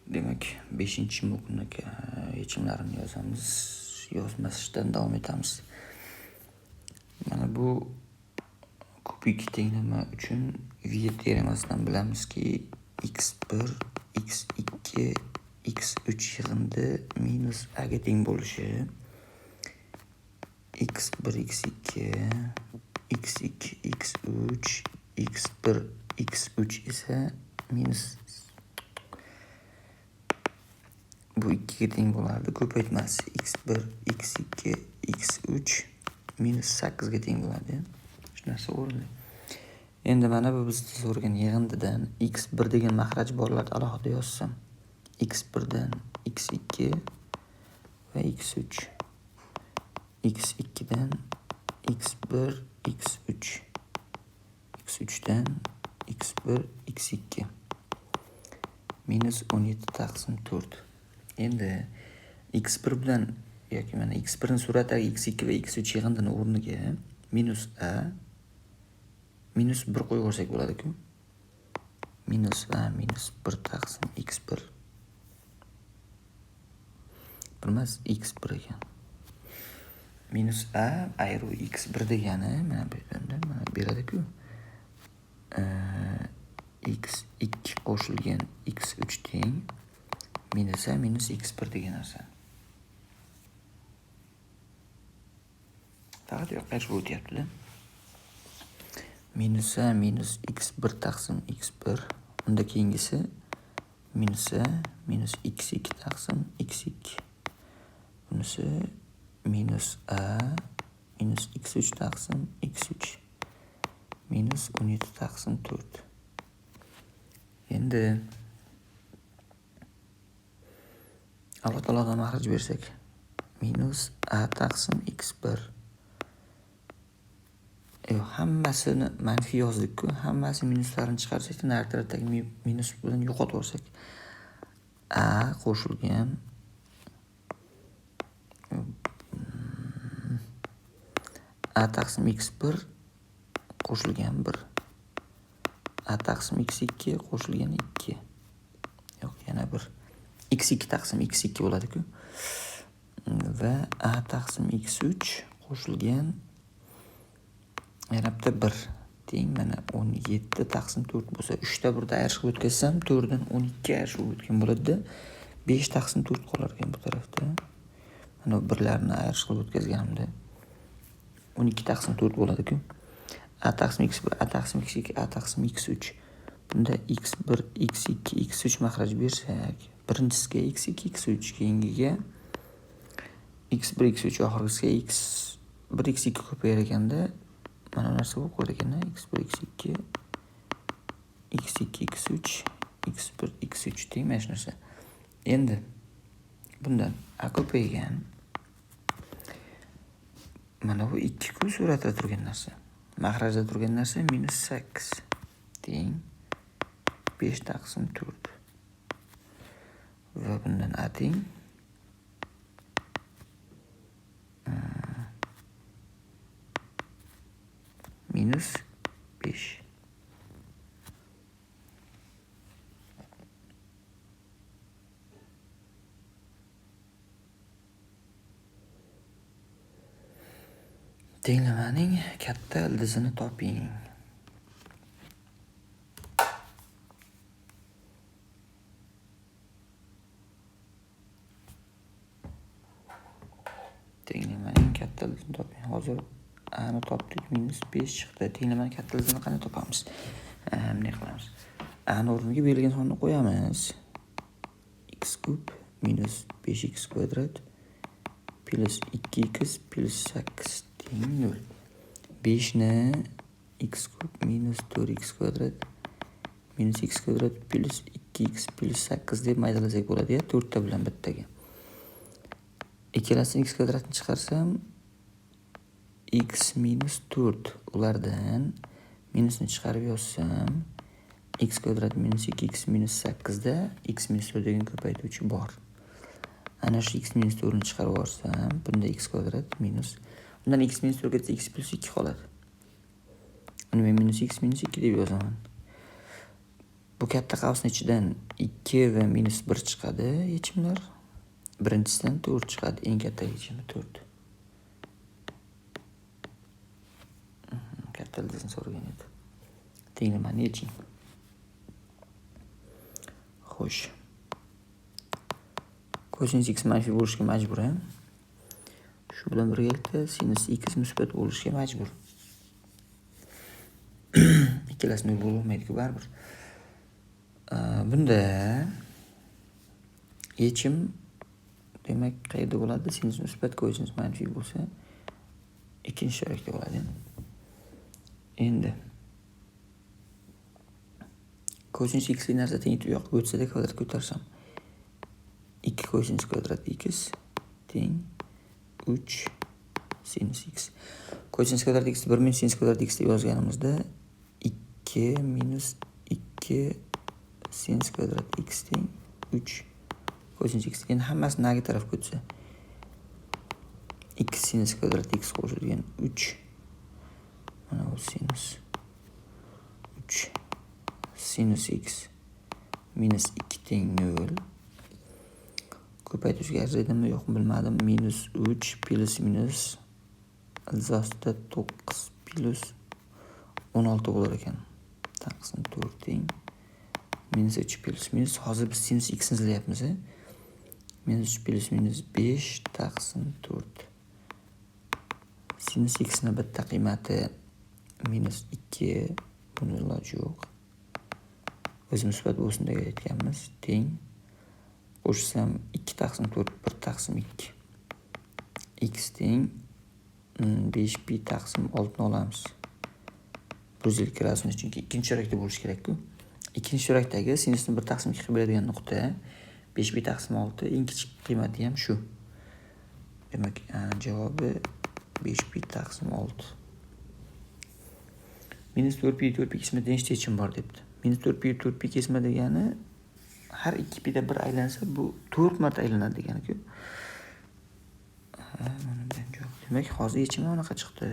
Demak, 5-mukni yechimlarini yozamiz. Yozmasdan davom etamiz. Mana bu kubik tenglama uchun Viet teoremasidan bilamizki, x1, x2, x3 yig'indi minus a ga teng bo'lishi, x1, x2, x2, x3, x1, x3 esa minus bu 2 ga teng bo'lardi. Ko'paytmasi x1, x2, x3 minus 8 ga teng bo'ladi. Shu narsa o'rinli. Endi mana bu bizda so'ragan yig'indidan x1 degan maxraj borlarni alohida yozsam, x1 dan x2 va x3, x2 dan x1, x3, x3 dan x1, x2 minus 17 taqsim 4. Endi x1 bilan yoki mana x1 ni suratdagi x2 va x3 yig'indini o'rniga minus a minus 1 qo'yib yuborsak bo'ladi-ku. Minus a minus 1 taqsim x1 bir emas, x1 ekan. Minus a ayru x1 degani mana bu yerda mana beradi-ku. X2 qo'shilgan x3 teng minus a minus x1 degan narsa. Faqat yo'q, qaysi o'tyapti-da. Minus a minus x1 taqsim x1, unda keyingisi minus a minus x2 taqsim x2. Bunisi minus a minus x3 taqsim x3 minus 17 taqsim 4. Endi Alloh taolodan maxraj bersak, minus a taqsim x1. Hammasini manfiy yozdik-ku, hammasi minuslarini chiqarsak, nari tarafdagi minus bilan yo'qotib yuborsak, a qo'shilgan a taqsim x1 qo'shilgan 1, a taqsim x2 qo'shilgan 2, yo'q, yana 1, x2 taqsim x2 bo'ladi-ku, va a taqsim x3 qo'shilgan yana bitta 1 teng mana 17 taqsim 4 bo'lsa, 3 ta 1 da ayirish qilib o'tkazsam, 4 dan 12 ayirish bo'lib o'tgan bo'ladi-da. 5 taqsim 4 qolar ekan bu tarafda. Mana bu birlarni ayirish qilib o'tkazganimda 12 taqsim 4 bo'ladi-ku. A taqsim x1, a taqsim x2, a taqsim x3. Bunda x1, x2, x3 maxraj bersak, birinchisiga x2, x3, keyingiga x1, x3, oxirgisiga x1, x2 ko'payar ekanda, mana bu narsa bo'lib qolar ekanda, x1, x2, x2, x3, x1, x3 teng mana shu narsa. Endi bundan a ko'paygan mana bu 2 ku suratda turgan narsa. Maxrajda turgan narsa minus 8 teng 5 taqsim 4. Va bundan a teng minus 5. Tenglamaning katta ildizini toping. Tenglamaning katta ildizini toping. Hozir a ni topdik, minus 5 chiqdi. Tenglamaning katta ildizini qanday topamiz? Bunday qilamiz. A ni o'rniga berilgan sonni qo'yamiz. X kub minus 5x kvadrat plus 2x plus 8 teng 0. 5 ni x kub minus 4x kvadrat minus x kvadrat plus 2x plus 8 deb maydalasak bo'ladi, ya, 4 ta bilan bittaga. Ikkalasini x kvadratni chiqarsam x minus 4, ulardan minusni chiqarib yozsam x kvadrat minus 2x minus 8 da x minus 4 degan ko'paytuvchi bor. Ana shu x minus 4 ni chiqarib yuborsam, bunda x kvadrat minus, undan x minus 4 ketsa x plus 2 qoladi. Uni men minus x minus 2 deb yozaman. Bu katta qavsning ichidan 2 va minus 1 chiqadi yechimlar. Birinchisidan 4 chiqadi. Eng katta yechimi 4. Katta ildizni so'ragan edi. Tenglamani yeching. Xo'sh. Kosinus x manfiy bo'lishga majbur, ha? Shu bilan birgalikda sinus x musbat bo'lishga majbur. Ikkalasi nol bo'lmaydi-ku baribir. Bunda yechim demak qayerda bo'ladi? Sinus musbat, kosinus manfiy bo'lsa, ikkinchi chorakda bo'ladi. Endi kosinus x li narsa teng u yoqqa o'tsa-da kvadrat ko'tarsam 2 kosinus kvadrat x teng 3 sinus x. Kosinus kvadrat x 1 minus sinus kvadrat x deb yozganimizda 2 minus 2 sinus kvadrat x teng 3 kosinus x. Endi hammasi nagi tarafga o'tsa 2 sinus kvadrat x qo'shilgan 3 mana bu sinus 3 sinus x minus 2 teng 0. Ko'paytirishga arziydimi yo'qmi bilmadim. Minus 3 plus minus ildiz ostida 9 plus 16 bo'lar ekan. Taqsim 4 teng minus 3 plus minus. Hozir biz sinus x ni izlayapmiz. Minus 3 plus minus 5 taqsim 4. Sinus x ni bitta qiymati minus 2, buni iloji yo'q. O'zi musbat bo'lsin degan aytganmiz. Teng qo'shsam 2 taqsim 4 1 taqsim 2. X teng 5 pi taqsim 6 ni olamiz. 150 gradusni, chunki ikkinchi chorakda bo'lishi kerak-ku. Ikkinchi chorakdagi sinusni 1 taqsim 2 qilib beradigan nuqta 5 pi taqsim 6, eng kichik qiymati ham shu. Demak, javobi 5 pi taqsim 6. Minus 4 pi 4 pi kesmada nechta yechim bor debdi. Minus 4 pi 4 pi kesma degani har 2 pida bir aylansa bu 4 marta aylanadi degani-ku. Ha, mana bu ham javob. Demak, hozir yechimi anaqa chiqdi.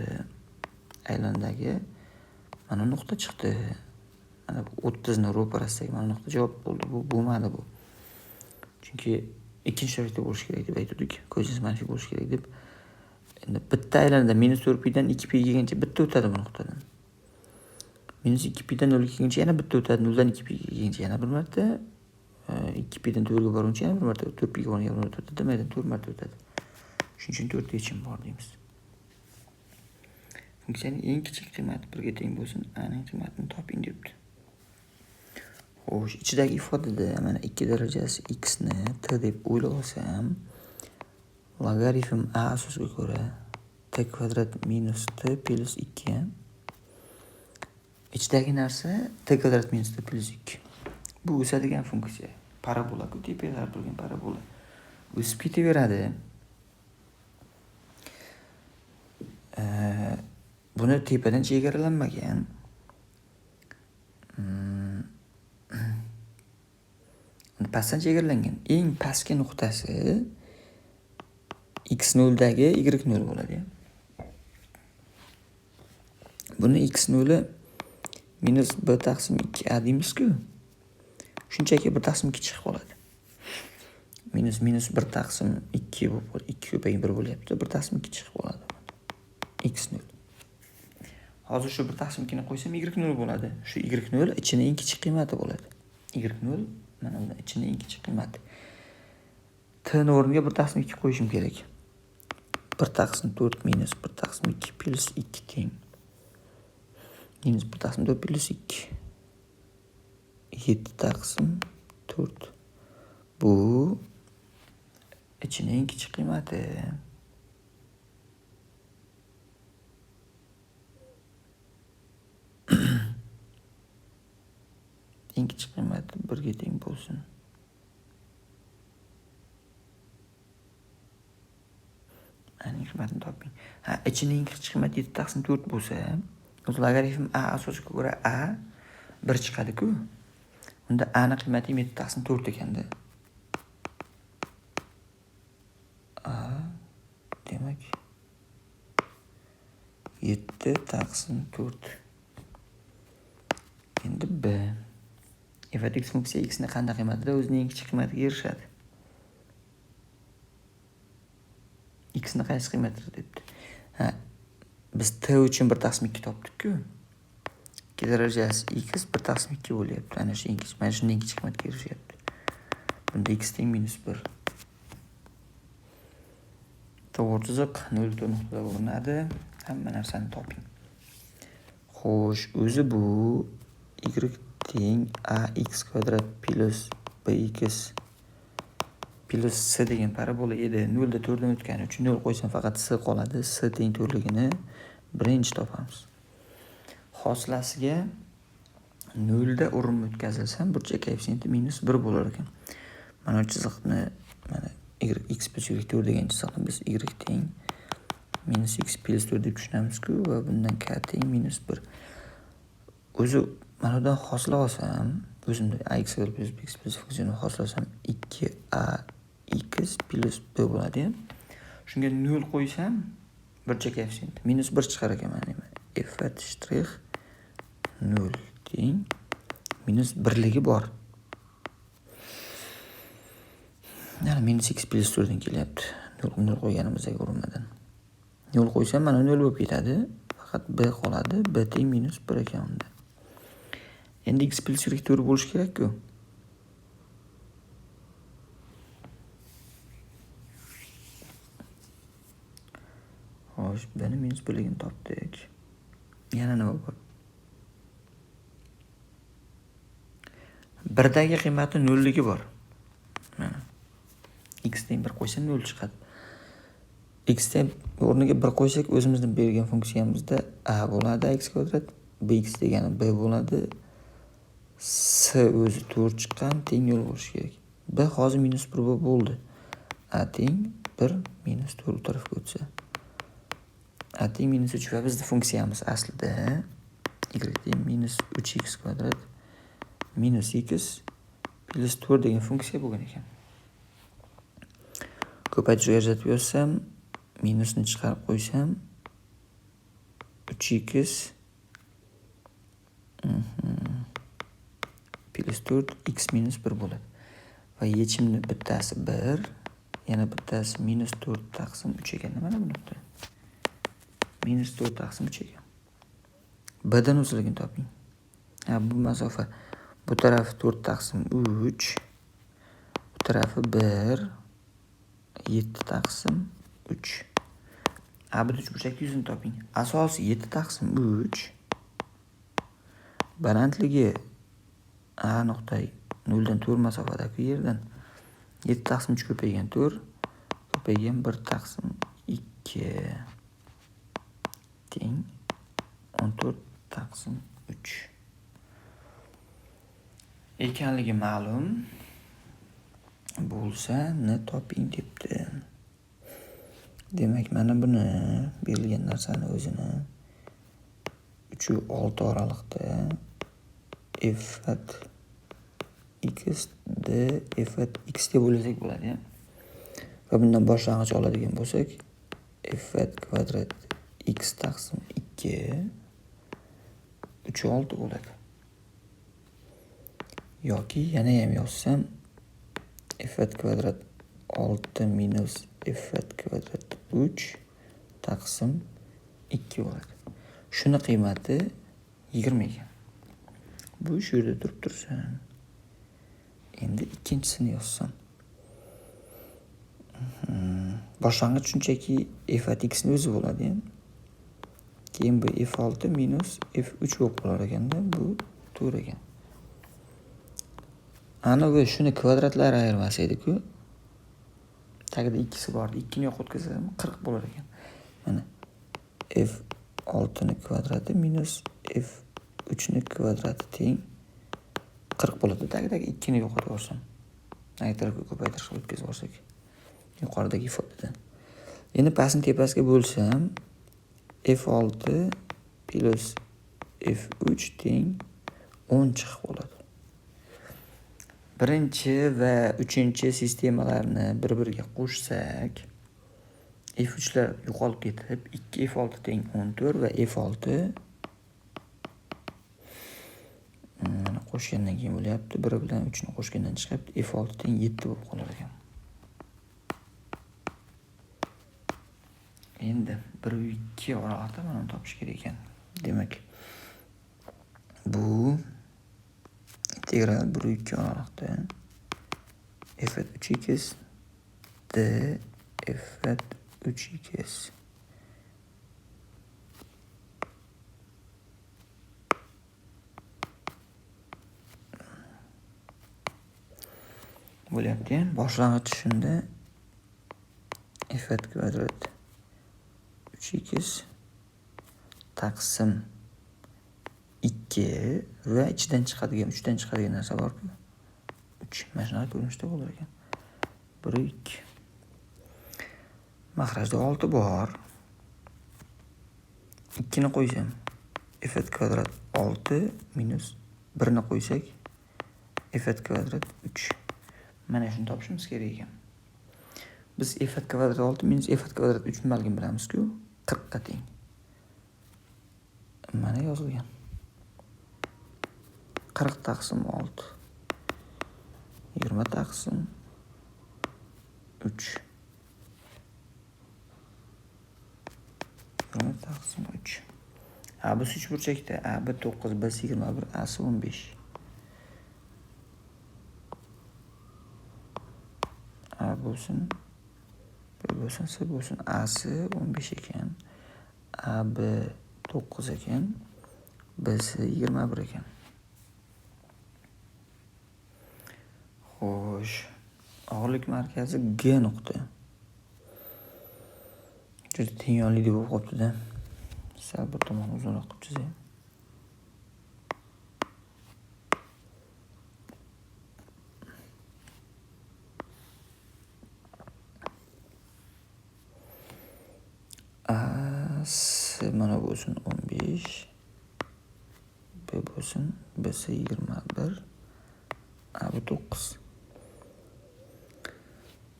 Aylandagi mana nuqta chiqdi. Mana bu 30 ni ro'parasidagi mana nuqta javob bo'ldi. Bu bo'lmadi bu. Chunki ikkinchi chorakda bo'lishi kerak deb aytdik. Kosinus manfiy bo'lishi kerak deb. Endi bitta aylanada minus 4 pidan 2 pi kelguncha bitta o'tadi bu nuqtadan. Minus 2 pidan 0 kelguncha yana bitta o'tadi. 0 dan 2 pi kelguncha yana bir marta, 2 pidan 4 ga borguncha yana bir marta, 4 pi ga borguncha yana bir marta o'tadi. Demak, 4 marta o'tadi. Shuning uchun 4 yechim bor deymiz. Funksiyaning eng kichik qiymati 1 ga teng bo'lsin, a ning qiymatini toping debdi. Xo'sh, ichidagi ifodada mana 2 darajasi x ni t deb o'ylab olsam, logaritm a asosiga ko'ra t kvadrat minus t plus 2. Ichidagi narsa t kvadrat minus t plus 2. Bu o'sadigan funksiya. Parabola-ku, tepaga qarab turgan parabola. O'sib ketaveradi. Buni tepadan chegaralanmagan. Pastdan chegaralangan. Eng pastki nuqtasi x0 dagi y0 bo'ladi. Buni x0 minus b taqsim 2a deymiz-ku. Shunchaki 1 taqsim 2 chiqib qoladi. Minus minus 1 taqsim 2 bo'lib qoladi. 2 ko'payib 1 bo'lyapti. 1 taqsim 2 chiqib qoladi. X0. Hozir shu 1 taqsim 2 ni qo'ysam y0 bo'ladi. Shu y0 ichining eng kichik qiymati bo'ladi. Y0 mana buni ichining eng kichik qiymati. T ni o'rniga 1 taqsim 2 qo'yishim kerak. 1 taqsim 4 minus 1 taqsim 2 plus 2 teng. Minus 1 taqsim 4 plus 2. 7 taqsim 4. Bu ichining eng kichik qiymati. Eng kichik qiymati 1 ga teng bo'lsin. Aning qiymatini toping. Ha, ichining eng kichik qiymati 7 taqsim 4 bo'lsa, o'zi logaritm a asosiga ko'ra a 1 chiqadi-ku. Unda a ni qiymati 7 taqsim 4 ekanda. A demak 7 taqsim 4. Endi b. F at x funksiya x ni qanday qiymatida o'zining eng kichik qiymatiga erishadi? X ni qaysi qiymatida debdi. Ha, biz t uchun 1 taqsim 2 topdik-ku. 2 darajasi x 1 taqsim 2 bo'lyapti. Ana shu eng kichik, mana shunday eng kichik qiymatga erishyapti. Bunda x teng -1. To'g'ri chiziq 0 nuqtada urinadi. Hamma narsani toping. Xo'sh, o'zi bu y teng ax kvadrat plus bx plus c degan parabola edi. 0 da 4 dan o'tgani uchun 0 qo'ysam faqat c qoladi. C teng 4ligini birinchi topamiz. Hosilasiga 0 da urinma o'tkazilsa, burchak koeffitsiyenti -1 bo'lar ekan. Mana bu chiziqni, mana y x plus y 4 degan chiziqni biz y teng minus x plus 4 deb tushunamiz-ku va bundan k teng -1. O'zi mana bundan hosila olsam, o'zimda ax kvadrat plus bx plus funksiyani hosil olsam 2ax plus b bo'ladi. Shunga 0 qo'ysam, burchak koeffitsiyenti -1 chiqar ekan mana nima. F at shtrix 0 teng -1ligi bor. Yana minus x plus 4 dan kelyapti. 0 qo'yganimizdagi urinmadan. 0 qo'ysam mana 0 bo'lib ketadi. Faqat b qoladi. B teng -1 ekan unda. Endi x plus y 4 bo'lishi kerak-ku. Xo'sh, b ni -1ligini topdik. Yana nima bor? 1dagi qiymati 0ligi bor. Mana x teng 1 qo'ysam 0 chiqadi. X teng o'rniga 1 qo'ysak o'zimizni bergan funksiyamizda a bo'ladi, x kvadrat, bx degani b bo'ladi. C o'zi 4 chiqqan, teng 0 bo'lishi kerak. B hozir -1 bo'ldi. A teng 1 minus 4 u tarafga o'tsa. A teng -3 va bizning funksiyamiz aslida y teng -3x kvadrat minus x plus 4 degan funksiya bo'lgan ekan. Ko'paytirishga ajratib yozsam, minusni chiqarib qo'ysam 3x plus 4 x minus 1 bo'ladi. Va yechimni bittasi 1, yana bittasi -4 taqsim 3 ekan. Mana bu nuqta. -4 taqsim 3 ekan. B dan uzunligini toping. Ha, bu masofa bu tarafi 4 taqsim 3, bu tarafi 1, 7 taqsim 3. A bu uchburchak yuzini toping. Asosi 7 taqsim 3, balandligi A nuqta 0 dan 4 masofadagi yerdan 7 taqsim 3 ko'paygan 4 ko'paygan 1 taqsim 2 teng 14 taqsim 3 ekanligi ma'lum bo'lsa n toping debdi. Demak, mana buni berilgan narsani o'zini 3 va 6 oraliqda f at x d f at x deb o'ylasak bo'ladi. Va bundan boshlang'ich oladigan bo'lsak f at kvadrat x taqsim 2 3 va 6 bo'ladi. Yoki yana ham yozsam f at kvadrat 6 minus f at kvadrat 3 taqsim 2 bo'ladi. Shuni qiymati 20 ekan. Bu shu yerda turib tursin. Endi ikkinchisini yozsam. Boshlang'ich shunchaki f at x ni o'zi bo'ladi. Keyin bu f6 minus f3 bo'lib qolar ekanda, bu 4 ekan. Ana bu shuni kvadratlari ayirmasi edi-ku. Tagida ikkisi bor edi. 2 ni yo'q o'tkazsam 40 bo'lar ekan. Mana f6 ni kvadrati minus f3 ni kvadrati teng 40 bo'ladi. Tagidagi 2 ni yo'qotib yuborsam, ayni tarafga ko'paytirish qilib o'tkazib yuborsak, yuqoridagi ifodadan. Endi pastni tepasiga bo'lsam f6 plus f3 teng 10 chiqib qoladi. Birinchi va uchinchi sistemalarni bir-biriga qo'shsak, f3lar yo'qolib ketib, 2 f6 teng 14 va f6 mana Qo'shgandan keyin bo'lyapti. 1 bilan 3 ni qo'shgandan chiqyapti. F6 teng 7 bo'lib qolar ekan. Endi 1 va 2 oralig'ida mana buni topish kerak ekan. Demak, bu integral 1 va 2 oralig'ida f 3x d f 3x bo'lyapti. Boshlang'ich shunda f kvadrat 3x taqsim 2 va ichidan chiqadigan 3 dan chiqadigan narsa bor-ku. 3 mana shunaqa ko'rinishda bo'lar ekan. 1 2. Maxrajda 6 bor. 2 ni qo'ysam f kvadrat 6 minus 1 ni qo'ysak f kvadrat 3. Mana shuni topishimiz kerak ekan. Biz f kvadrat 6 minus f kvadrat 3 nimaligini bilamiz-ku, 40 ga teng. Mana yozilgan. 40 taqsim 6. 20 taqsim 3. 20 taqsim 3. A bu 3 burchakda. A B 9, B 21, A 15. A bo'lsin, B bo'lsin, C bo'lsin. A si 15 ekan. A B 9 ekan. B si 21 ekan. Xo'sh, og'irlik markazi G nuqta. Juda teng deb bo'lib qolibdi-da. Sal bir tomon uzunroq qilib chizay. A S mana bo'lsin 15, B bo'lsin, B S 21, A bu 9.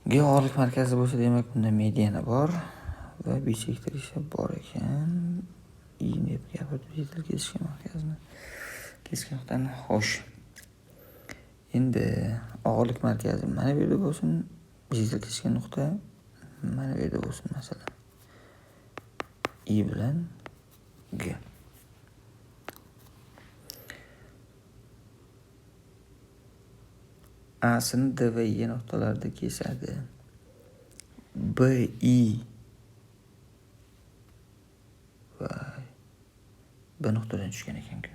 G og'irlik markazi bo'lsa, demak bunda mediana bor va bisektrisa bor ekan. I deb gapirdi, bisektor kesishgan markazni. Kesishgan nuqtani. Xo'sh. Endi og'irlik markazi mana bu yerda bo'lsin, bisektor kesishgan nuqta mana bu yerda bo'lsin masalan. I bilan G. A sini D va E nuqtalarida kesadi. B I va B nuqtadan tushgan ekan-ku.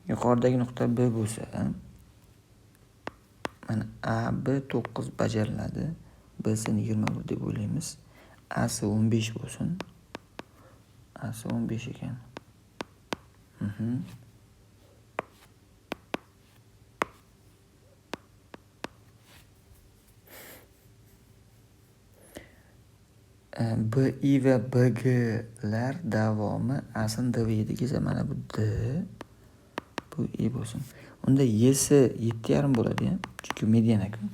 Yuqoridagi nuqta B bo'lsa, mana A B 9 bajariladi. B sini 21 deb o'ylaymiz. A si 15 bo'lsin. A si 15 ekan. B I va B G lar davomi A sini D va E da kelsa, mana bu D, bu E bo'lsin. Unda E si 7,5 bo'ladi-ya, chunki mediana-ku.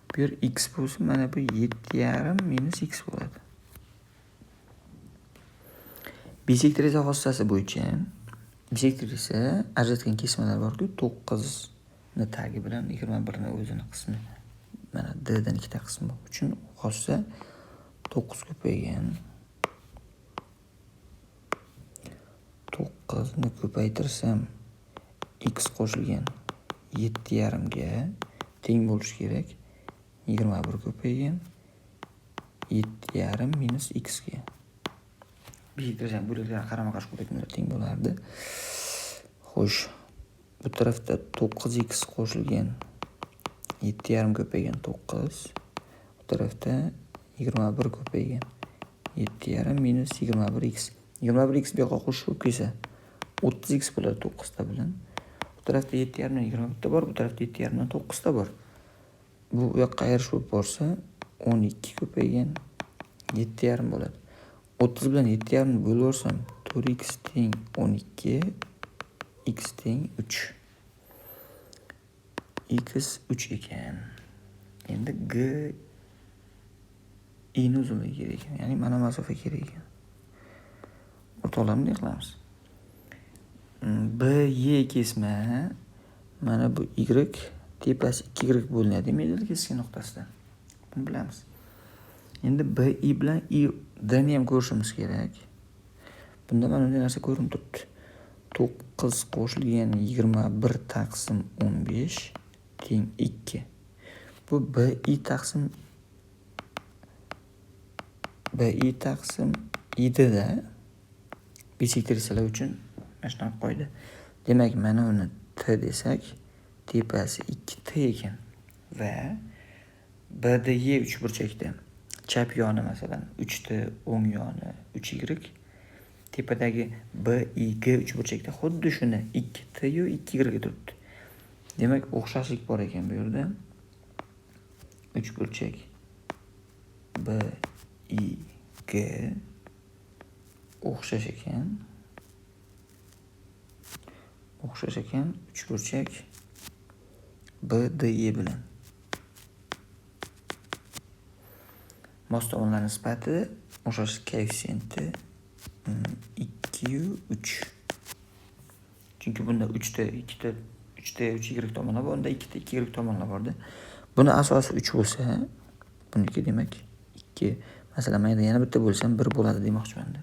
Bu yer x bo'lsin, mana bu 7,5 minus x bo'ladi. Bisektrisa xossasi bo'yicha bisektrisa ajratgan kesmalar bor-ku, 9 ni tagi bilan 21 ni o'zini qismi. Mana D dan ikkita qismi uchun xossa 9 ko'paygan. 9 ni ko'paytirsam x qo'shilgan 7,5 ga teng bo'lishi kerak. 21 ko'paygan 7,5 minus x ga. Bisektrisa bo'laklar qarama-qarshi ko'paytmalar teng bo'lardi. Xo'sh, bu tarafda 9x qo'shilgan 7,5 ko'paygan 9, bu tarafda 21 ko'paygan 7,5 minus 21x. 21x bu yoqqa qo'shib kelsa 30x bo'ladi 9 ta bilan. Bu tarafda 7,5 dan 21 ta bor, bu tarafda 7,5 dan 9 ta bor. Bu u yoqqa ayirish bo'lib borsa 12 ko'paygan 7,5 bo'ladi. 30 bilan 7,5 ni bo'lib yuborsam 4x teng 12, x teng 3. X 3 ekan. Endi G I ni uzunligi kerak ekan. Ya'ni mana masofa kerak ekan. O'rtoqlar, bunday qilamiz. B Y kesma mana bu Y tepasi 2Y bo'linadi medal kesgan nuqtasidan. Buni bilamiz. Endi B I bilan I D ni ham ko'rishimiz kerak. Bunda mana bunday narsa ko'rinib turibdi. 9 qo'shilgan 21 taqsim 15 teng 2. Bu BI taqsim BI taqsim ID da bisektrisalar uchun mana shunaqa qoida. Demak, mana uni T desak, tepasi 2T ekan va BDE uchburchakda chap yoni masalan 3T, o'ng yoni 3Y, tepadagi BIG uchburchakda xuddi shuni 2T yu 2Y turibdi. Demak, o'xshashlik bor ekan bu yerda. Uchburchak BIG o'xshash ekan. O'xshash ekan uchburchak BDE bilan. Mos tomonlar nisbati o'xshashlik koeffitsiyenti 2 yu 3. Chunki bunda 3 ta 2 ta 3 ta 3 y tomonlar bor, unda 2 ta 2 y tomonlar borda. Buni asosi 3 bo'lsa, buniki demak 2. Masalan, men yana bitta bo'lsam 1 bo'ladi demoqchiman-da.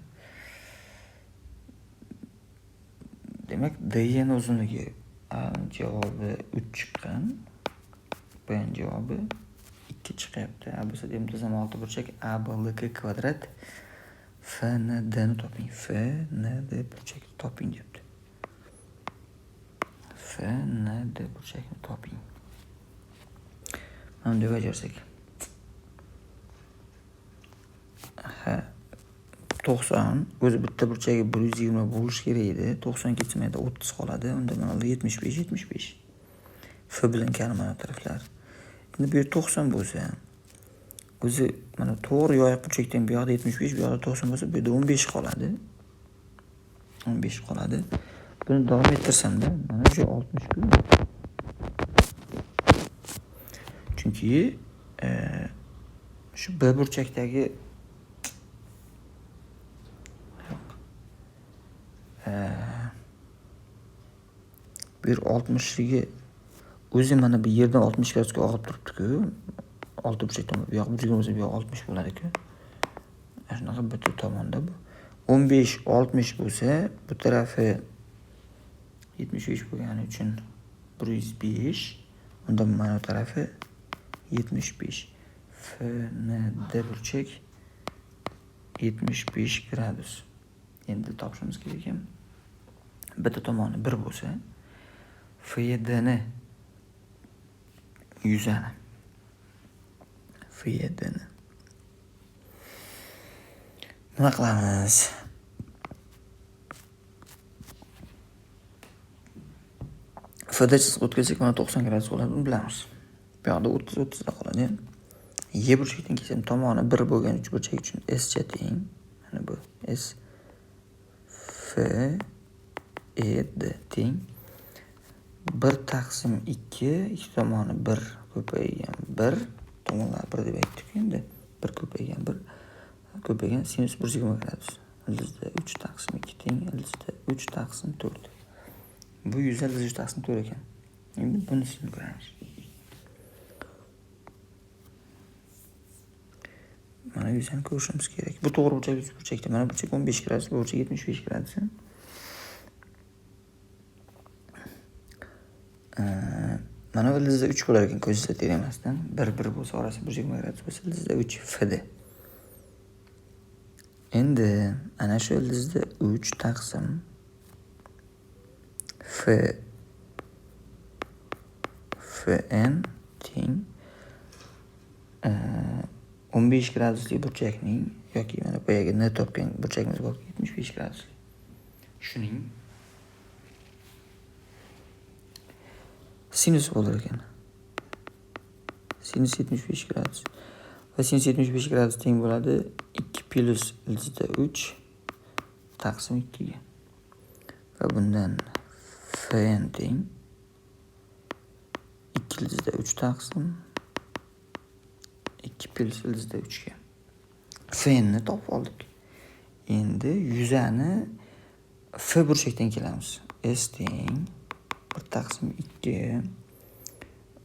Demak, D ni uzunligi A javobi 3 chiqqan, B javobi 2 chiqyapti. A bo'lsa muntazam olti burchak A B L K kvadrat F N D ni toping. F N D burchakni toping debdi. F N D burchakni toping. Mana bunday bajarsak. Ha, 90 o'zi bitta burchagi 120 bo'lishi kerak edi. 90 ketsa mayda 30 qoladi. Unda mana 75 75. F bilan kani mana taraflar. Endi bu yer 90 bo'lsa, o'zi mana to'g'ri yoyiq burchakdan bu yoqda 75, bu yoqda 90 bo'lsa, bu yerda 15 qoladi. 15 qoladi. Buni davom ettirsamda mana shu 60 ku. Chunki shu B burchakdagi bu yer 60ligi o'zi mana bu yerdan 60 gradusga og'ib turibdi-ku. Olti burchak tomon, bu yoq 120 bo'lsa, bu yoq 60 bo'ladi-ku. Mana shunaqa bitta tomonda bu. 15 60 bo'lsa, bu tarafi 75 bo'lgani uchun 105, unda mana bu tarafi 75. F N D burchak 75 gradus. Endi topishimiz kerak ekan. Bitta tomoni 1 bo'lsa, F E D ni yuzani. F E D ni. Nima qilamiz? F D chiziq o'tkazsak, mana 90 gradus bo'ladi, buni bilamiz. Bu yoqda 30 30 da qoladi. Y burchakdan kelsam, tomoni 1 bo'lgan uch burchak uchun S cha teng. Mana bu S F E D teng 1 taqsim 2, ikki tomoni 1 ko'paygan 1, tomonlar 1 deb aytdik endi. 1 ko'paygan 1 ko'paygan sinus 120 gradus. Ildizda 3 taqsim 2 teng ildizda 3 taqsim 4. Bu yuzda ildizda 3 taqsim 4 ekan. Endi bunisini ko'ramiz. Mana yuzani ko'rishimiz kerak. Bu to'g'ri burchak, uch burchakda. Mana burchak 15 gradus, bu burchak 75 gradus. Mana bu ildizda 3 bo'lar ekan, ko'zda termasdan. 1 1 bo'lsa, orasi 120 gradus bo'lsa, ildizda 3 FD. Endi ana shu ildizda 3 taqsim F FN teng 15 gradusli burchakning yoki mana boyagi N topgan burchagimiz bor, 75 gradusli. Shuning sinus bo'lar ekan. Sinus 75 gradus. Va sinus 75 gradus teng bo'ladi 2 plus ildizda 3 taqsim 2 ga. Va bundan FN teng 2 ildizda 3 taqsim 2 plyus ildizda 3 ga. Fn ni topib oldik. Endi yuzani F burchakdan kelamiz. S teng 1 taqsim 2,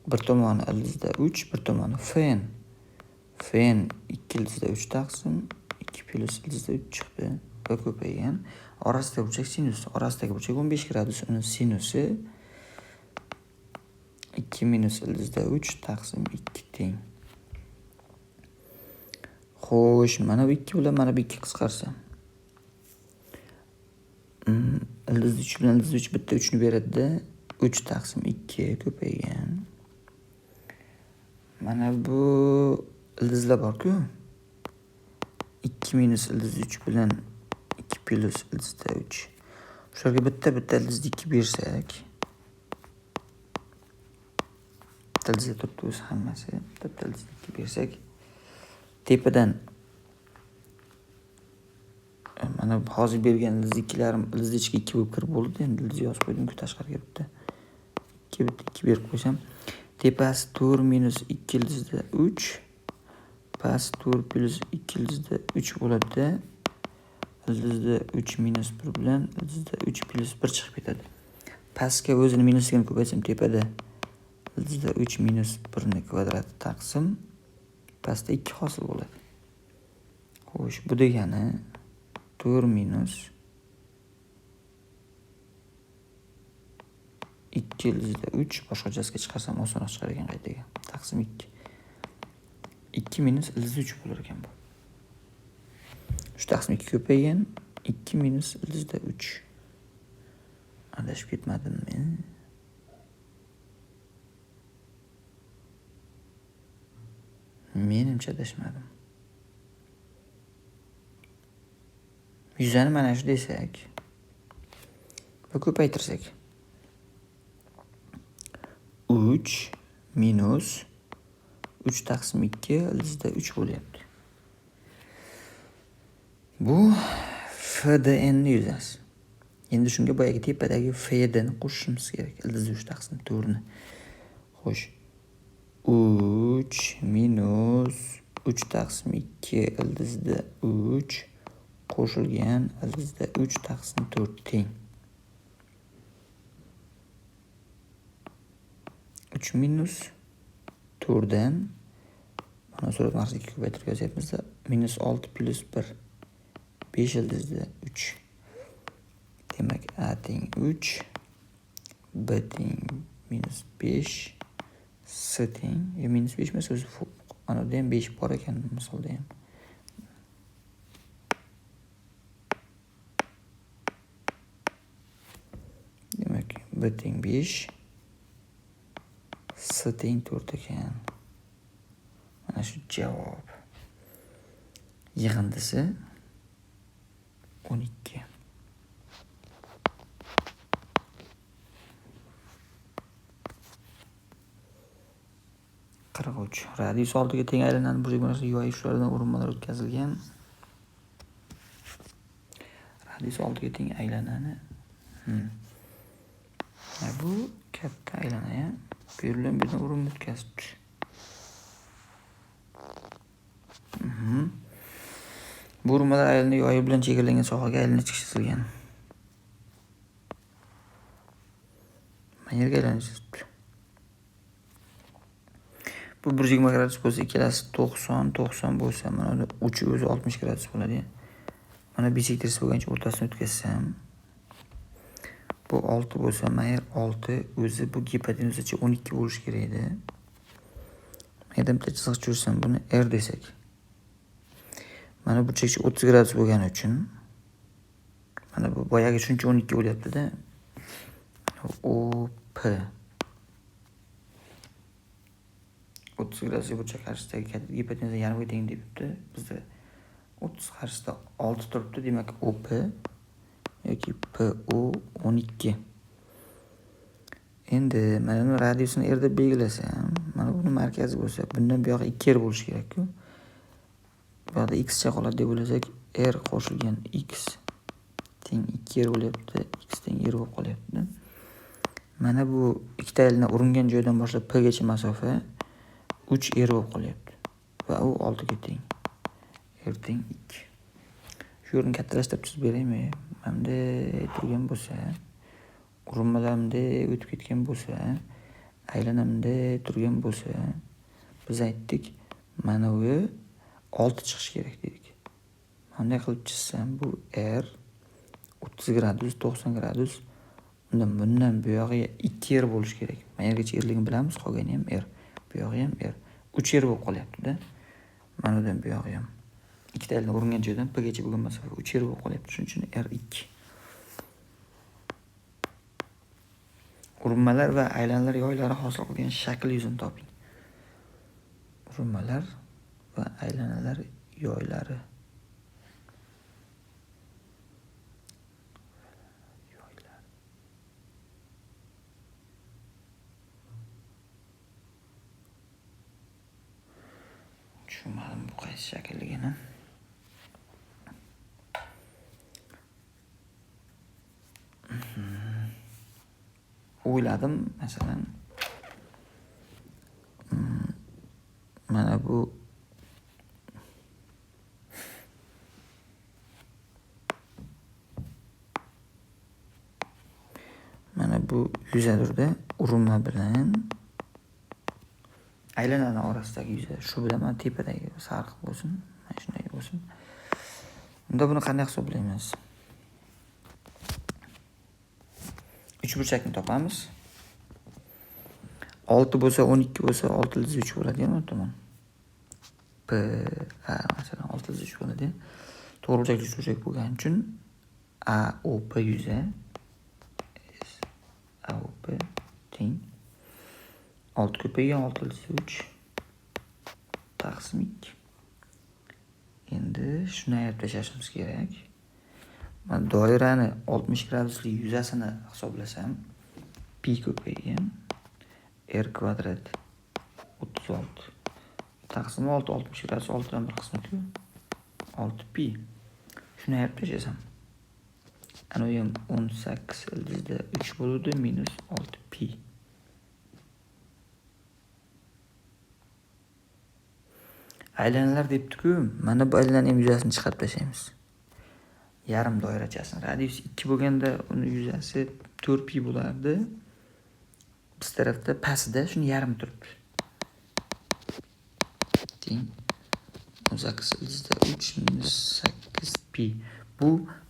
bir tomoni ildizda 3, bir tomoni Fn. Fn 2 ildizda 3 taqsim 2 plyus ildizda 3 chiqdi va ko'paygan. Orasidagi burchak sinus. Orasidagi burchak 15 gradus. Uni sinusi 2 minus ildizda 3 taqsim 2 teng. Xo'sh, mana bu 2 bilan mana bu 2 qisqarsa. Ildiz 3 bilan ildiz 3 bitta 3 ni beradi-da. 3 taqsim 2 ko'paygan. Mana bu ildizlar bor-ku. 2 minus ildiz 3 bilan 2 plyus ildizda 3. Shularga bitta-bitta ildizda 2 bersak, bitta ildizda turibdi o'zi hammasi. Bitta ildizda 2 bersak, tepadan mana hozir bergan ildiz ikkilarim ildiz ichiga 2 bo'lib kirib bo'ldi. Endi ildiz yozib qo'ydim-ku tashqariga bitta. 2 bitta 2 berib qo'ysam, tepasi 4 minus 2 ildizda 3, past 4 plyus 2 ildizda 3 bo'ladi-da. Ildizda 3 minus 1 bilan ildizda 3 plyus 1 chiqib ketadi. Pastga o'zini minusligini ko'paytsam tepada ildizda 3 minus 1 ni kvadrati taqsim pastda 2 hosil bo'ladi. Xo'sh, bu degani 4 minus 2 ildizda 3, boshqachasiga chiqarsam osonroq chiqar ekan qaytaga. Taqsim 2. 2 minus ildiz 3 bo'lar ekan bu. 3 taqsim 2 ko'paygan 2 minus ildizda 3. Adashib ketmadimmi? Menimcha adashmadim. Yuzani mana shu desak va ko'paytirsak. 3 minus 3 taqsim 2 ildizda 3 bo'lyapti. Bu FDN ni yuzasi. Endi shunga boyagi tepadagi FD ni qo'shishimiz kerak. Ildiz 3 taqsim 4 ni. Xo'sh. 3 minus 3 taqsim 2 ildizda 3 qo'shilgan ildizda 3 taqsim 4 teng. 3 minus 4 dan mana surat markaziga 2 ko'paytirib yozyapmiz-da. Minus 6 plyus 1 5 ildizda 3. Demak, A teng 3, B teng minus 5, C teng minus 5 emas o'zi, mana bu ham 5 bor ekan misolda ham. Demak, B teng 5, C teng 4 ekan. Mana shu javob. Yig'indisi 12. 43. Radius oldiga teng aylanadi burchak yo'nalishli yoy uchlaridan urinmalar o'tkazilgan. Radius oldiga teng aylanani. Bu katta aylana-ya. Bu yerdan bu yerdan urinma o'tkazibdi. Bu urinmalar aylana yoyi bilan chegaralangan sohaga aylana chizilgan. Mana yerga aylana chizibdi. Bu 120 gradus bo'lsa, ikkalasi 90, 90 bo'lsa, mana uni uchi o'zi 60 gradus bo'ladi. Mana bisektris bo'lgancha o'rtasini o'tkazsam, bu 6 bo'lsa, mana yer 6, o'zi bu gipotenuzacha 12 bo'lishi kerak edi. Mana yerdan bitta chiziq tushirsam, buni R desak. Mana burchakcha 30 gradus bo'lgani uchun mana bu boyagi shuncha 12 bo'lyapti-da. OP 30 gradusga burchak qarshisidagi gipotenuza yarmiga teng debdi. Bizda 30 qarshisida 6 turibdi. Demak, OP yoki PO 12. Endi mana buni radiusini R deb belgilasam, mana buni markazi bo'lsa, bundan buyog'i 2 R bo'lishi kerak-ku. Bu yoqda x cha qoladi deb o'ylasak, R qo'shilgan x teng 2 R bo'lyapti, x teng R bo'lib qolyapti. Mana bu ikkita aylana uringan joydan boshlab P gacha masofa 3 R bo'lib qolyapti. Va u 6 ga teng. R teng 2. Shu yerni kattalashtirib chizib beraymi? Mana bunday turgan bo'lsa, urinmalar bunday o'tib ketgan bo'lsa, aylana bunday turgan bo'lsa, biz aytdik, mana bu 6 chiqishi kerak dedik. Bunday qilib chizsam, bu R 30 gradus, 90 gradus. Unda bundan bu yog'iga 2 R bo'lishi kerak. Mana yergacha Rligini bilamiz, qolgani ham R. Bu yog'i ham R. 3 R bo'lib qolyapti-da. Mana bundan bu yog'i ham. Ikkita aylana uringan joydan P gacha bo'lgan masofa 3 R bo'lib qolyapti. Shuning uchun R 2. Urinmalar va aylanalar yoylari hosil qilgan shakl yuzini toping. Urinmalar va aylanalar yoylari. Tushunmadim bu qaysi shaklligini. O'yladim, masalan, mana bu yuzadurda urinma bilan aylanani orasidagi yuza, shu bilan mana tepadagi sariq bo'lsin, mana shunday bo'lsin. Unda buni qanday hisoblaymiz? Uchburchakni topamiz. 6 bo'lsa, 12 bo'lsa, 6 ildiz 3 bo'ladi, u tomon. P, A, masalan, 6 ildiz 3 bo'ladi. To'g'ri burchakli uchburchak bo'lgani uchun A, O, P yuza S, A, O, P teng 6 ko'paygan 6 ildiz 3 taqsim 2. Endi shuni ayirib tashlashimiz kerak. Mana doirani 60 gradusli yuzasini hisoblasam, pi ko'paygan r kvadrat 36 taqsim 6, 60 gradus 6dan bir qismi-ku. 6 pi. Shuni ayirib tashlasam, ana u ham 18 ildizda 3 bo'ladi, minus 6 pi. Aylanalar debdi-ku, mana bu aylananing ham yuzasini chiqarib tashlaymiz. Yarim doirachasini. Radius 2 bo'lganda uni yuzasi 4 pi bo'lardi. Biz tarafda pastida shuni yarim turibdi. Teng 18 ildizda 3 minus 8 pi. Bu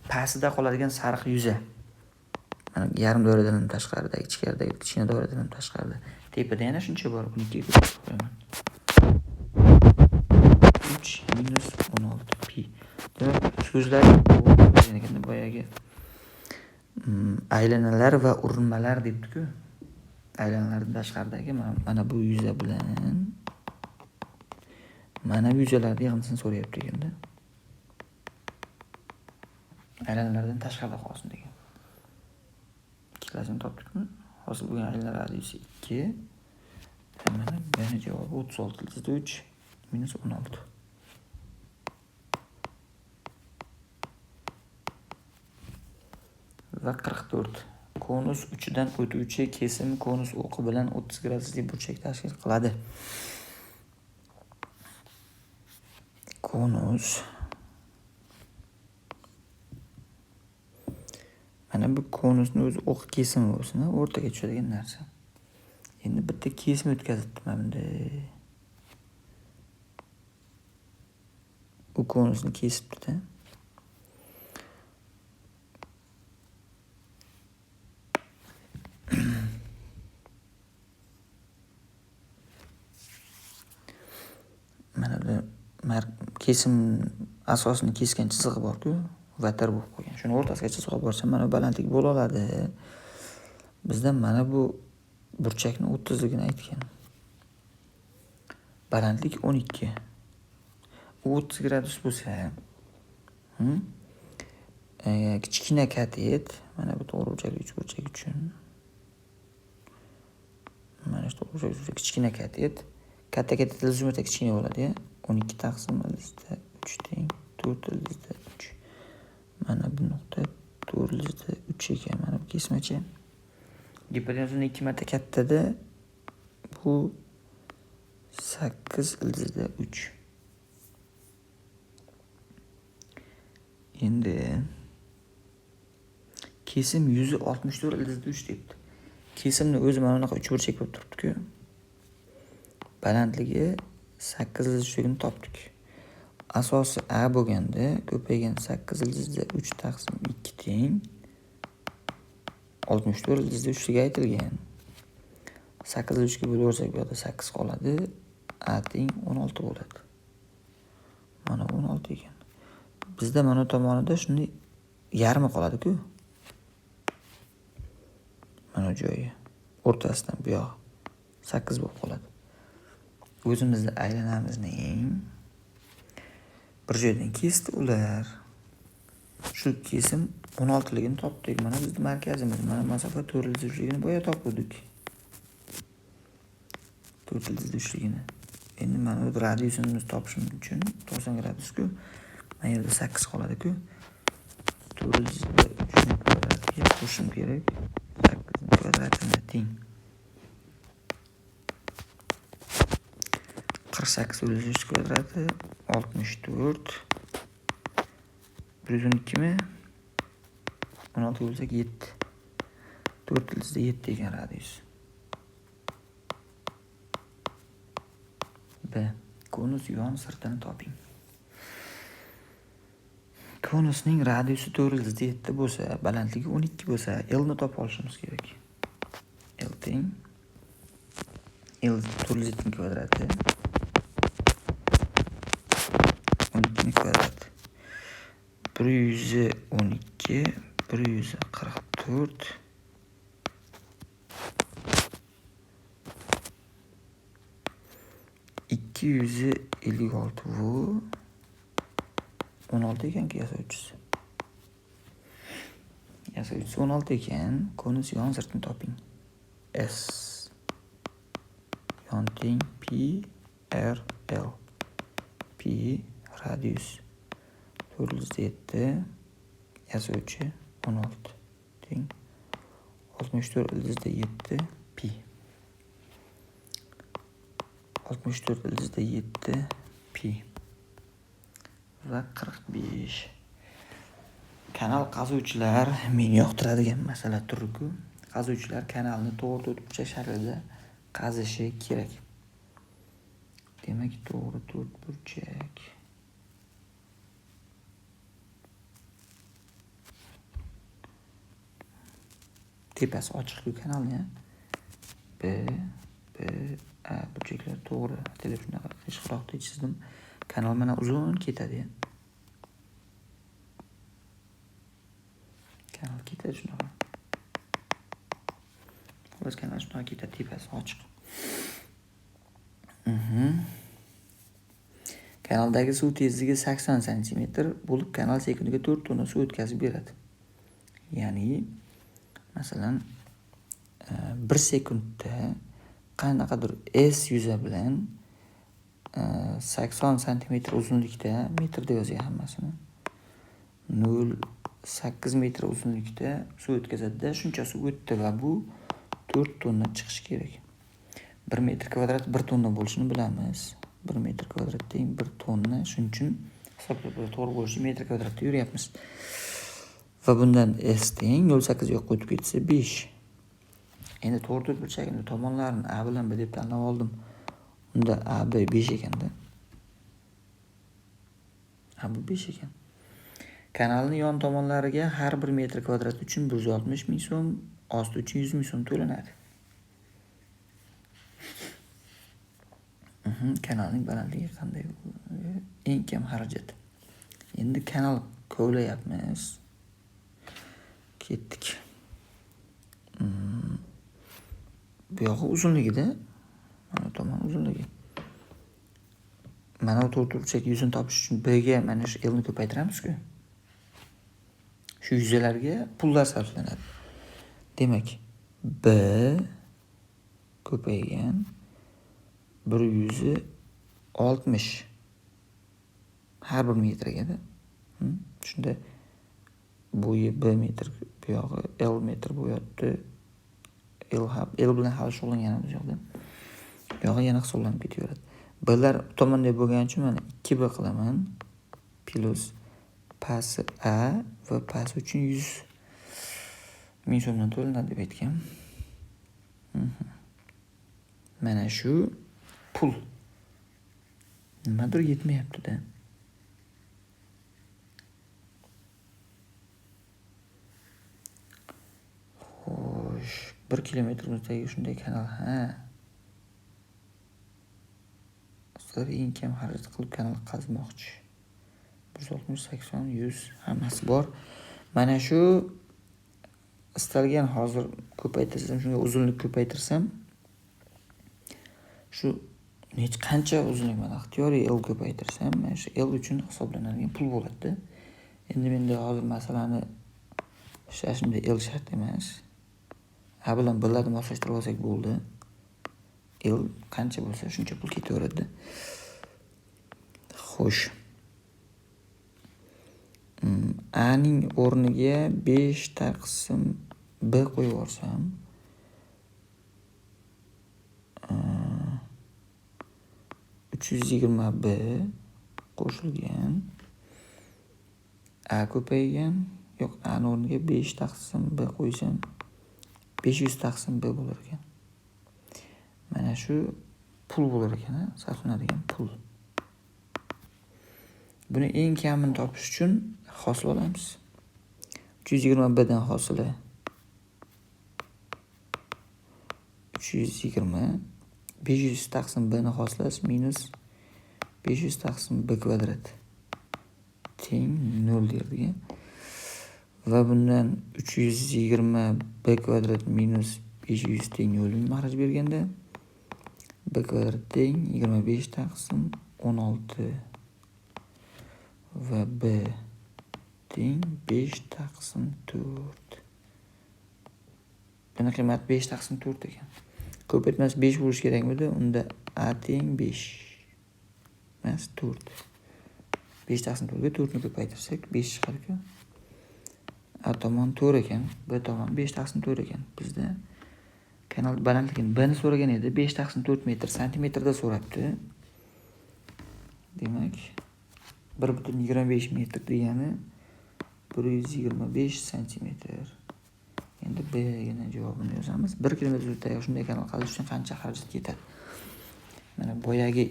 pastida qoladigan sariq yuza. Mana yarim doiradan ham tashqarida, ichkaridagi kichkina doiradan ham tashqarida. Tepada yana shuncha bor, uni 2 ga ko'paytirib qo'yaman. 3 minus 16 pi. Demak, so'zlar boyagi aylanalar va urinmalar debdi-ku. Aylanalardan tashqaridagi mana bu yuza bilan mana bu yuzalarni yig'indisini so'rayapti ekanda. Aylanalardan tashqarida qolsin degan. Ikkalasini topdikmi? Hosil bo'lgan aylanalar radiusi 2. Mana buni javobi 36 ildizda 3 minus 16. Va 44. Konus uchidan o'tuvchi kesim konus o'qi bilan 30 gradusli burchak tashkil qiladi. Konus mana bu konusni o'zi o'q kesimi bo'lsin, o'rtaga tushadigan narsa. Endi bitta kesim o'tkazibdi mana bunday. U konusni kesibdi-da. Mana bu kesim asosini kesgan chizig'i bor-ku, vatar bo'lib qolgan. Shuni o'rtasiga chiziq olib borsam, mana bu balandlik bo'la oladi. Bizda mana bu burchakni 30ligini aytgan. Balandlik 12. U 30 gradus bo'lsa, kichkina katet, mana bu to'g'ri burchakli uchburchak uchun. Mana shu to'g'ri burchakli uchburchak kichkina katet. Katta katet ildiz marta kichkina bo'ladi-ya. 12 taqsim ildizda 3 teng 4 ildizda 3. Mana bu nuqta 4 ildizda 3 ekan. Mana bu kesmachi. Gipotenuzdan 2 marta kattada bu 8 ildizda 3. Endi kesim yuzi 64 ildizda 3 debdi. Kesimni o'zi mana bunaqa uchburchak bo'lib turibdi-ku. Balandligi 8 ildiz 3ligini topdik. Asosi A bo'lganda ko'paygan 8 ildizda 3 taqsim 2 teng 64 ildizda 3ligi aytilgan. 8 ildiz 3 ga bo'lib bu yoqda 8 qoladi. A teng 16 bo'ladi. Mana 16 ekan. Bizda mana tomonida shuni yarmi qoladi-ku. Mana joyi o'rtasidan bu yoq 8 bo'lib qoladi. O'zimizni aylanamizning bir joydan kesdi ular. Shu kesim 16 ligini topdik. Mana bizning markazimiz. Mana masofa 4 ildiz 3ligini boya topdik. 4 ildiz 3ligini. Endi mana bu radiusimizni topishim uchun 90 gradus-ku. Mana yerda 8 qoladi-ku. 4 ildiz 3 ni kvadratiga qo'shishim kerak. 8 ni kvadratini teng. 48 ildiz 3 kvadrati 64 112 mi? 16 bo'lsak 7. 4 ildizda 7 ekan radius. B. Konus yon sirtini toping. Konusning radiusi 4 ildizda 7 bo'lsa, balandligi 12 bo'lsa, L ni topa olishimiz kerak. L teng L 4 ildiz 7 kvadrati 12 kvadrati. 112 144 256 bu 16 ekanki yasovchisi. Yasovchisi 16 ekan. Konus yon sirtini toping. S yon teng P R L. P radius 407 yasovchi 16 teng 64 ildizda 7 pi. 64 ildizda 7 pi va 45. Kanal qazuvchilar men yoqtiradigan masala turiku. Qazuvchilar kanalni to'g'ri to'rtburchak shaklida qazishi kerak. Demak, to'g'ri to'rtburchak. Tepasi ochiq-ku kanalni. B, B, A burchaklar to'g'ri. Ataylab shunaqa qiyshiqroqda chizdim. Kanal mana uzun ketadi. Kanal ketadi shunaqa. Xullas, kanal shunaqa ketadi, tepasi ochiq. Kanaldagi suv tezligi 80 sm bo'lib, kanal sekundiga 4 tonna suv o'tkazib beradi. Ya'ni, masalan, 1 sekundda qanaqadir S yuza bilan 80 sm uzunlikda, metrda yozgan hammasini, 0.8 metr uzunlikda suv o'tkazadi-da, shuncha suv o'tdi va bu 4 tonna chiqishi kerak. 1 metr kvadrat 1 tonna bo'lishini bilamiz. 1 metr kvadrat teng 1 tonna, shuning uchun hisoblab to'g'ri bo'lishi metr kvadratda yuryapmiz. Va bundan S teng 0.8 yo'q o'tib ketsa 5. Endi to'g'ri to'rtburchakning tomonlarini A bilan B deb tanlab oldim. Unda AB 5 ekanda. A bu 5 ekan. Kanalning yon tomonlariga har bir metr kvadrat uchun 160 ming so'm, osti uchun 100 ming so'm to'lanadi. Kanalning balandligi qanday? Eng kam xarajat. Endi kanal kovlayapmiz. Ketdik. Bu yog'i uzunligida, mana tomon uzunligi. Mana bu to'rtburchak yuzini topish uchun B ga mana shu L ni ko'paytiramiz-ku. Shu yuzalarga pullar sarflanadi. Demak, B ko'paygan 160 har bir metrga-da. Shunda bo'yi B metr, bu yog'i L metr bo'yapti. L bilan hali shug'ullanganimiz yo'q-da. Bu yog'i yana hisoblanib ketaveradi. B'lar tomonda bo'lgani uchun mana 2B qilaman plus Pasi A va pasi uchun 100 ming so'mdan to'lanadi deb aytgan. Mana shu pul. Nimadir yetmayapti-da. Xo'sh, 1 kilometr uzunlikdagi shunday kanal, ha. Ustalar eng kam xarajat qilib kanal qazmoqchi. 160, 80, 100 hammasi bor. Mana shu istalgan hozir ko'paytirsam, shunga uzunlik ko'paytirsam, shu nech qancha uzunlik mana ixtiyoriy L ko'paytirsam, mana shu L uchun hisoblanadigan pul bo'ladi-da. Endi menda hozir masalani ishlashimda L shart emas. A bilan B'larni moslashtirib olsak bo'ldi. L qancha bo'lsa shuncha pul ketaveradi. Xo'sh. A ning o'rniga 5 taqsim B qo'yib yuborsam, 320 B qo'shilgan A ko'paygan, yo'q, A ning o'rniga 5 taqsim B qo'ysam 500 taqsim B bo'lar ekan. Mana shu pul bo'lar ekan, sarflanadigan pul. Buni eng kamini topish uchun hosil olamiz. 320 B dan hosili 320, 500 taqsim B ni hosilasi minus 500 taqsim B kvadrat teng 0 derdik. Va bundan 320 B kvadrat minus 500 teng 0 maxraj berganda B kvadrat teng 25 taqsim 16 va B teng 5 taqsim 4. Buni qiymati 5 taqsim 4 ekan. Ko'paytmasi 5 bo'lishi kerakmidi? Unda A teng 5 emas 4. 5 taqsim 4 ga 4 ni ko'paytirsak 5 chiqar ekan. A tomon 4 ekan, B tomon 5 taqsim 4 ekan. Bizda kanal balandligini B ni so'ragan edi. 5 taqsim 4 metr santimetrda so'rabdi. Demak, 1.25 metr degani 125 santimetr. Endi B gina javobini yozamiz. 1 kilometr uzunlikdagi shunday kanal qazish uchun qancha xarajat ketadi? Mana boyagi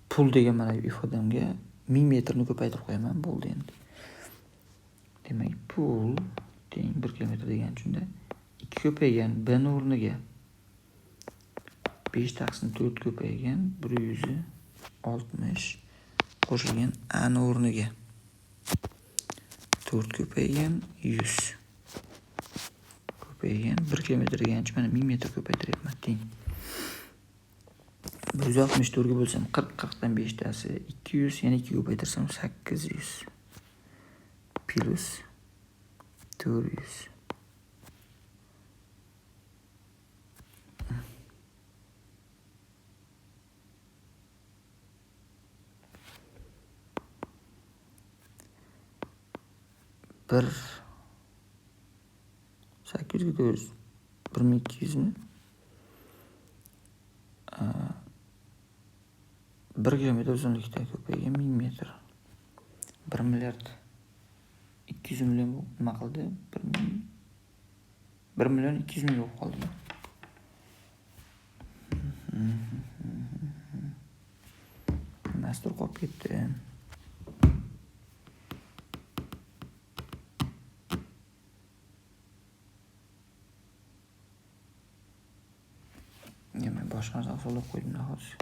pul degan mana ifodamga 1000 metrni ko'paytirib qo'yaman, bo'ldi endi. Demak, pul teng 1 kilometr degan shunda 2 ko'paygan B ni o'rniga 5 taqsim 4 ko'paygan 160 qo'shilgan A ni o'rniga 4 ko'paygan 100 ko'paygan 1 kilometr degancha mana 1000 metr ko'paytiryapman teng. 164 ga bo'lsam 40, 40 dan 5 tasi 200, yana 2 ko'paytirsam 800 plus 400. Bir sakkiz yuzga to'rt yuz, bir ming ikki yuzmi? 1 kilometr uzunlikda ko'paygan 1000 metr. 1 milliard 200 million nima qildi? 1 million 200 ming bo'lib qoldi. Nimasidir qolib ketdi. Men boshqa narsani hisoblab qo'ydim hozir.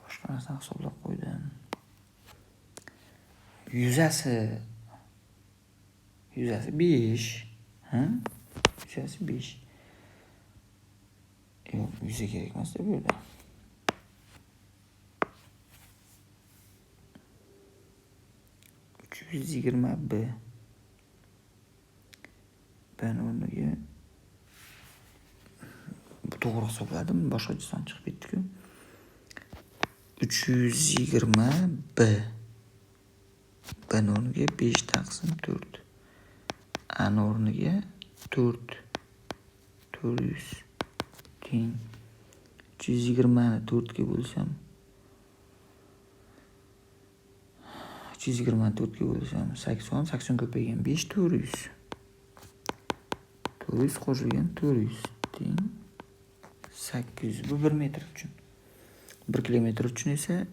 Boshqa narsani hisoblab qo'ydim. Yuzasi 5, ha? Yuzasi 5. Yo'q, yuza kerak emas bu yerda. 320 B. B o'rniga bu to'g'ri hisobladim, boshqa son chiqib ketdi-ku. 320 B. B o'rniga 5 taqsim 4. A o'rniga 4. 400 teng 320 ni 4 ga bo'lsam 320 4 ga bo'lsam 80, 80 ko'paygan 5 400. 400 qo'shilgan 400 teng 800. Bu 1 metr uchun. 1 kilometr uchun esa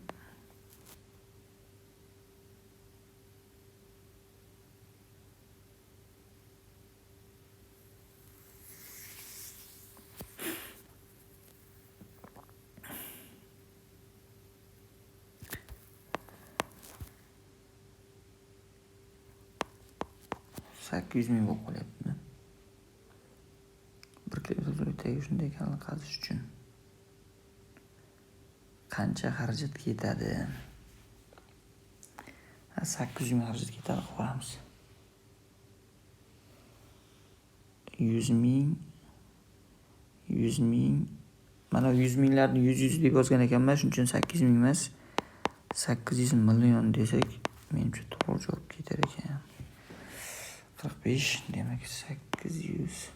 800 ming bo'lib qolyapti. 1 kilometr uzunlikdagi shunday kanal qazish uchun qancha xarajat ketadi? 800 ming xarajat ketadi, qo'yamiz. 100 ming, 100 ming. Mana 100 minglarni 100 deb yozgan ekanman, shuning uchun 800 ming emas, 800 million desak, menimcha to'g'ri javob ketar ekan. 45, demak 800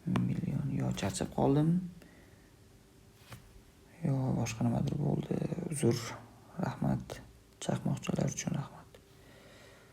million. Yo charchab qoldim, yo boshqa nimadir bo'ldi. Uzr, rahmat. Chaqmoqchalar uchun rahmat.